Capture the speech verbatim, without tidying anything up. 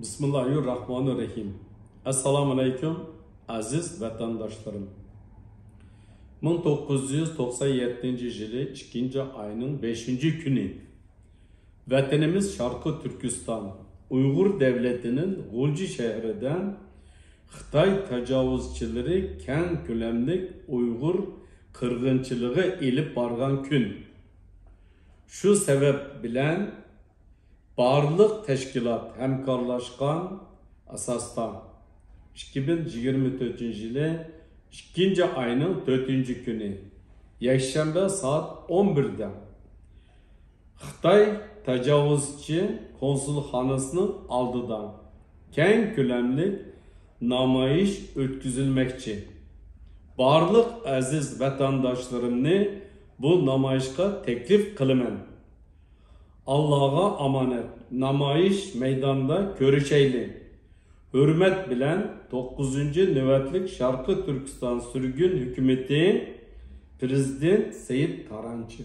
بىسمىللاھىررەھمانىررەھىم. ئەسسالامۇئەلەيكۇم، ئەزىز ۋەتەنداشلىرىم. مىڭ توققۇز يۈز توقسان يەتتىنچى يىلى ئىككىنچى ئاينىڭ بەشىنچى كۈنى ۋەتىنىمىز شەرقىي تۈركىستان ئۇيغۇر دەۋلىتىنىڭ غۇلجا شەھىرىدە خىتاي تاجاۋۇزچىلىرى كەڭ كۆلەملىك ئۇيغۇر قىرغىنچىلىقى ئېلىپ بارغان كۈن. شۇ سەۋەب بىلەن بارلىق تەشكىلات ھەمكارلاشقان ئاساستا، ئىككى مىڭ يىگىرمە تۆتىنچى يىلى ئىككىنچى ئاينىڭ تۆتىنچى كۈنى يەكشەنبە سائەت ئون بىردە خىتاي تاجاۋۇزچى كونسۇلخانىسىنىڭ ئالدىدا كەڭ كۆلەملىك نامايىش ئۆتكۈزۈلمەكچى. بارلىق ئەزىز ۋەتەنداشلىرىمنى بۇ نامايىشقا تەكلىپ قىلىمەن. ئاللاغا ئامانەت، نامايىش مەيدانىدا كۆرۈشەيلى. ھۆرمەت بىلەن، توققۇزىنچى نۆۋەتلىك شەرقىي تۈركىستان سۈرگۈن ھۆكۈمىتى، پىرېزىدېنت سەئىد تارانچى.